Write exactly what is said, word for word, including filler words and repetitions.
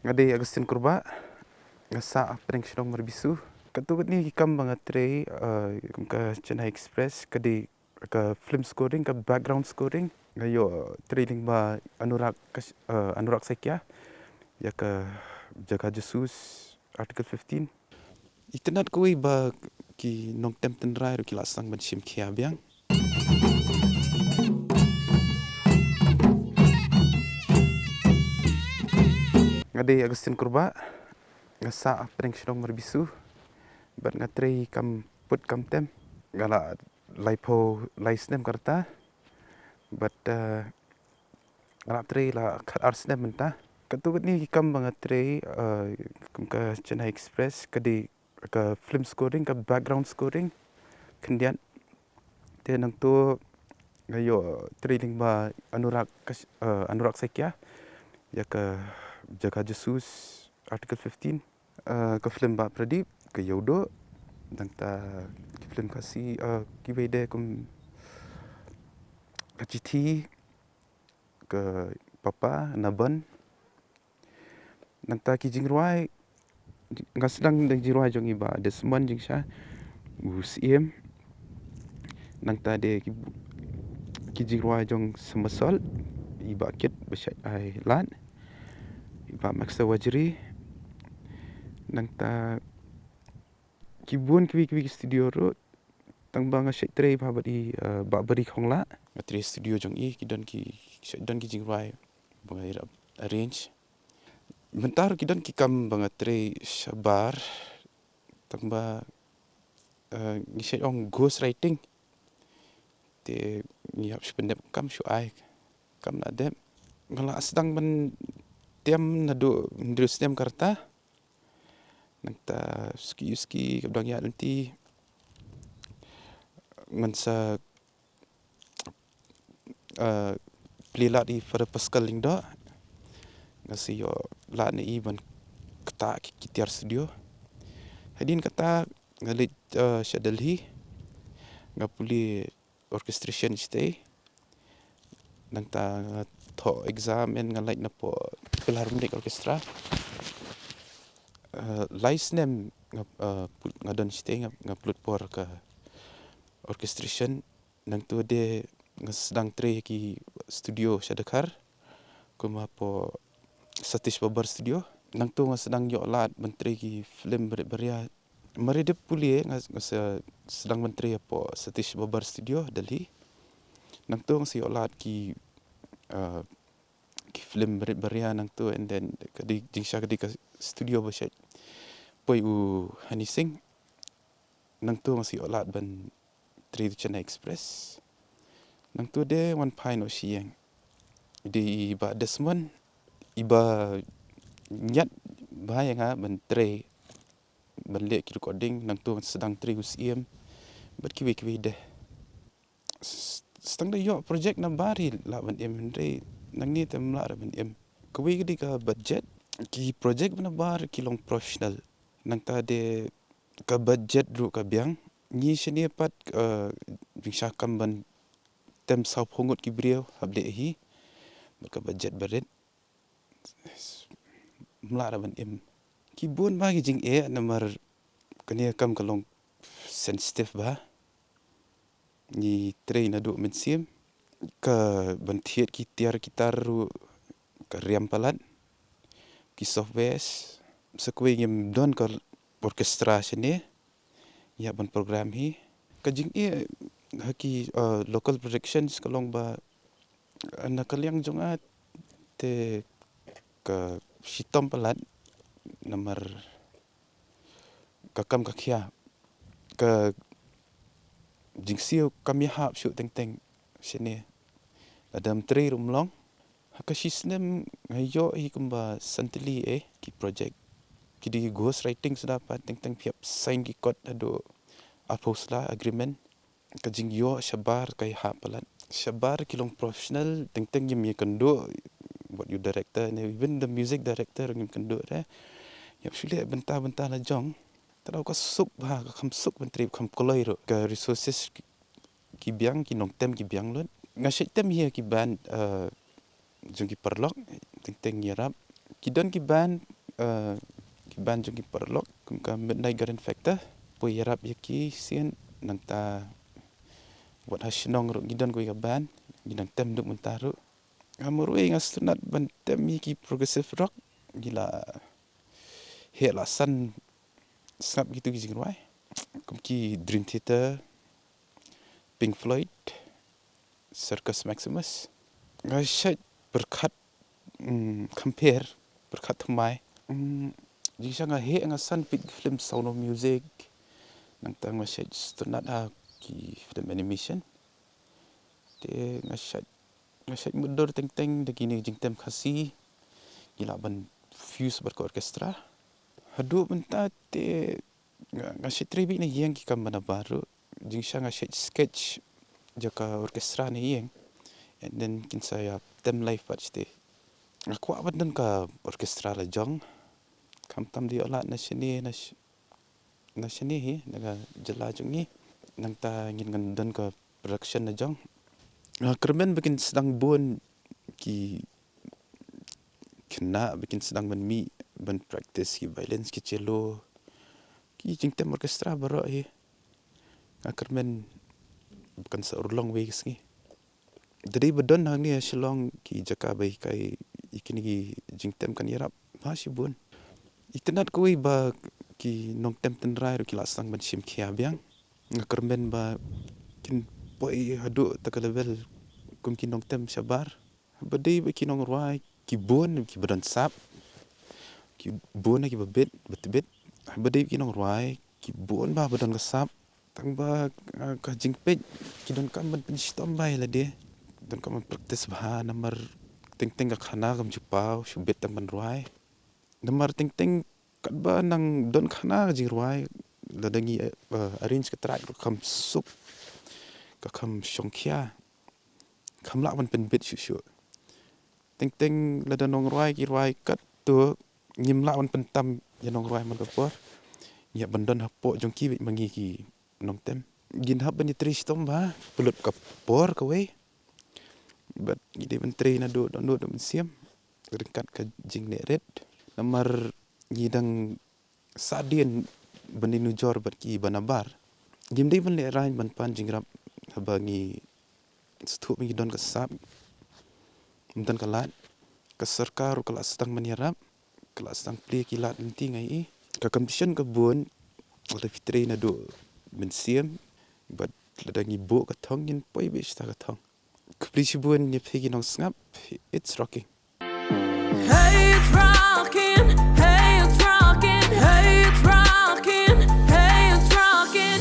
Nga dei Augustine Kurbah, nga sah ha pdeng shnong Marbisu. Katto katne ki kam ba nga trei, eh, kum ka Chennai Express, ka dei ka film scoring, ka background scoring. Nga ïoh training ba Anurag, ka, eh, Anurag Saikia, ïa ka Jagah Jasoos, Article fifteen. Itynnad kawei ba ki nongtem tynrai ruh ki la sdang ban shim khia biang. Nga dei Augustine Kurbah, nga sah ha pdeng shnong Marbisu, bad nga trei kam put kam tem. Nga la laiphew lai snem ka rta, bad, eh, nga la trei la khat ar snem mynta. Katto katne ki kam ba nga trei, eh, kum ka Chennai Express, ka dei ka film scoring, ka background scoring, khyndiat. Te nangto nga ïoh training ba Anurag, ka, eh, Anurag Saikia, ïa ka Jagah Jasoos, Article fifteen. Eh, ka film Bah Pradip, ka Ïewduh. Nangta ki film Khasi, eh, kiwei de kum ka Chithi, ka Papa, Nabon. Nangta ki jingrwai, nga sdang da jingrwai jong i Bah Desmond Jingsha, u Syiem. Nangta de ki, ki jingrwai jong Summersault, i Bah Kit Bashait Ai Lad, i Bah Maxter Wajri. Nangta ki bun kiwei kiwei ki studio ruh. Tang ba nga shait trei bha bad i, eh, Bah Bari Khongla. Nga trei studio jong i, ki don ki, shait don ki jingrwai ba nga ïarap arrange. Mynta ruh ki don ki kam ba nga trei shabar. Tang ba, eh, ngi shait ong ghost writing. Te ngi hap shu pyndep kam shu ai kam la dep. Nga la sdang ban tem naduh hynriew snem ka rta. Nangta suki suki ka dang ïaid lynti ngan sa, eh, plie lad i Father Pascal Lyngdoh. Nga sa ïoh lad na i ban ktah ki, ki tiar studio. Hadien kata nga leit, eh, sha Delhi. Nga pule orchestration shatei. Nangta nga thoh exam, nga leit na poh Philharmonic Orchestra. Eh, lai snem nga, eh, pul-, nga don shatei, nga, nga pynlut por ka orchestration. Nangto de nga sdang trei ki studio sha Dkhar, kum ha poh Satish Babbar Studio. Nangto nga sdang ïoh lad ban trei ki film barit baria. Mar ïa dep pule nga, nga sa sdang ban trei ha poh Satish Babbar Studio, Delhi. Nangto nga sa ïoh lad ki, eh, ki film barit baria nangto, and then ka dei jingshisha ka dei ka studio ba shait poi u Honey Singh. Nangto nga sa ïoh lad ban trei da Chennai Express. Nangto de wan phai noh sha ïing. Dei i Bah Desmond i ba ñiad bha ïa nga ban trei, ban leh ki recording. Nangto nga sdang trei u Syiem bad kiwei kiwei de. S-, sdang da ïoh project nabar hi lah ban im, hynrei nangne te ym lah ruh ban im. Kawei ka dei ka budget. Ki project ba nabar ki long professional. Nangta de ka budget ruh ka biang. Ngi shane pat, eh, jingshisha kam ban tem sawphew ngut ki briew hap leh hi. Bad ka budget barit. Ym lah ruh ban im. Ki bun bha ki jingeh namar kane ka kam ka long sensitive bha. Ngi trei naduh mynsiem. Ka ban thied ki tiar ki tar ruh ka riam palat. Ki softwares, sa kawei ngim don ka orchestra shane, ngi hap ban program hi. Ka jingeh ha ki, uh, local productions ka long ba, uh, na ka liang jong nga te ka shitom palat namar ka kam ka khia, ka jingsiew kam ïahap shuh teng teng shane. Lada ym trei ruh ym long. Ha ka shisnem nga ïoh hi kumba san tylli eh ki project. Ki dei ghost writing suda pat, teng teng phi hap sign ki kot haduh arphew sla agreement. Ka jingïoh shabar ka ïahap palat. Shabar ki long professional, teng teng ngim ïakynduh, wat u director ne even the music director ngim kynduh re. Ïa shu leh bynta bynta la jong. Te lada ka suk bha, ka kham suk ban trei, kham kloi ruh. Ka resources ki, ki biang, ki nongtem ki biang lut. Nga shait tem hi ïa ki band, eh, jong ki paralok, teng teng ïarap. Ki don ki band, eh, ki band jong ki paralok, kum ka Midnight Garden Factor, poi ïarap ïa ki sien, nangta wat ha shnong ruh ngi don kawei ka band, ngi dang tem duh mynta ruh. Nga marwei nga sngewtynnat ban tem ïa ki progressive rock, ngi la heh la san sngap kito ki jingrwai. Kum ki Dream Theater, Pink Floyd, Circus Maximus. Nga shait pyrkhat, mm, compare, pyrkhat thymmai. Mm, jingshisha nga heh nga san peit ki film Sound of Music. Nangta nga shait sngewtynnat ha ki film animation. Te nga shait, nga shait mutdur teng teng da kine ki jingtem Khasi. Ngi lah ban fuse bad ka orchestra. Haduh mynta te nga, nga shait trei beit na ïing ki kam ba nabar ruh. Jingshisha nga shait sketch jong ka orchestra na ïing. And then kin sa ïa tem live pat shatei. Nga kwah ban don ka orchestra la jong. Khamtam dei ïoh lad na shane, na sh-, na shane hi, na ka jylla jong ngi. Nangta ngin ngan don ka production la jong. Nga kyrmen ba kin sdang bun ki khynnah ba kin sdang ban mih ban practice ki violins, ki cello, ki jingtem orchestra baroh hi. Nga kyrmen ba kan sa urlong wei ka sngi. Da dei ba don hangne ha Shillong ki jaka ba hikai ïa kine ki jingtem kan ïarap, ha shibun. Itynnat kawei ba ki nongtem tynrai ruh ki lah sdang ban shim khia biang. Nga kyrmen ba kin poi haduh ta ka level kum ki nongtem shabar. Ba dei ba ki nongrwai ki bun ki ba don sap. Ki bun ki ba bit, ba tbit. Ba dei ki nongrwai ki bun ba, ba don ka sap. Tang ba, ah, ka jingpeit ki donkam ban pynshitom bha ïa lade. Donkam ban practice bha namar teng teng ka khana kam ju paw, shu bit tang ban rwai. Namar teng teng katba nang don khana ka jingrwai, lada ngi, eh, arrange ka track ruh kam suk, ka kam shongkhia, kam lah ban pynbit shuh shuh. Teng teng lada nongrwai ki rwai katto, ngim lah ban pyntam ïa nongrwai man ka por. Ngi hap ban don hapoh jong ki beit ma ngi ki nongtem. Ngin hap ban ïatrei shitom bha, pynlut ka por kawei. Bad ngi dei ban trei naduh dohnud mynsiem ryngkat ka jingleh rit. Namar ngi dang sahdien ban ïanujor bad ki ba nabar. Ngim dei ban lehraiñ ban pan jingïarap haba ngi sngewthuh ba ngi don ka sap, ym don ka lad. Ka sorkar ruh ka la sdang ban ïarap, ka la sdang plie ki lad lynti, nga ïohi. Ka competition ka bun, la phi trei naduh mynsiem, bad lada ngi buh ka thong ngin poi beit sha ka thong. Khublei shibun ïa phi ki nongsngap, it's rocking. Hey, it's rocking.